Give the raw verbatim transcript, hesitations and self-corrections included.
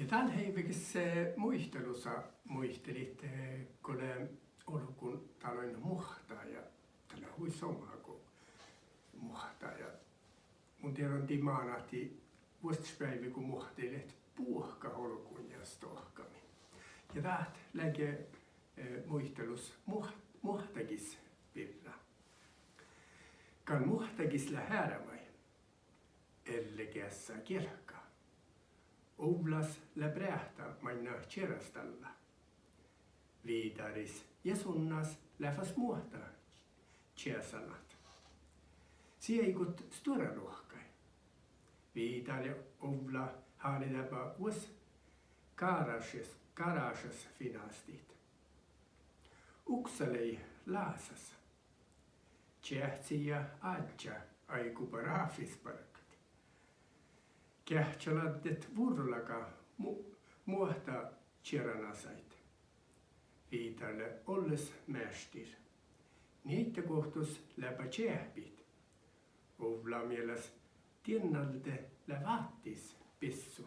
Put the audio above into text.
Ja dál heiveges, eh, muitalusa muitalit, eh, go lea olgun dál oainnat muohta ja dat lea hui somá go muohta ja mun dieđán dii mánát vuosttaš beaivvi go muohta lea buohkat olgun ja stoahkamiin. Ja dát leage, eh, muitalus muoh-, muohtagis birra. Gal muohtagis lea hearvai, elle geassá gielkka. Ovllas lea breahta mainna čierastallá. Viidáris ja sunnás lea fas muohta čiesanat. Sii got stuorra ruohkkái. Viidál ja Ovlla háliideaba vuos garášas, garášas finastit. Uksa lei lásas. Čeahci ja áddjá áiguba ráfis bargat. Geahččaladdet vurrolaga mu-, muohta čieranasaid. Viidár lea olles meastir. Nieiddaguovttos leaba čeahpit. Ovlla mielas dieinna alde lea váttis bis-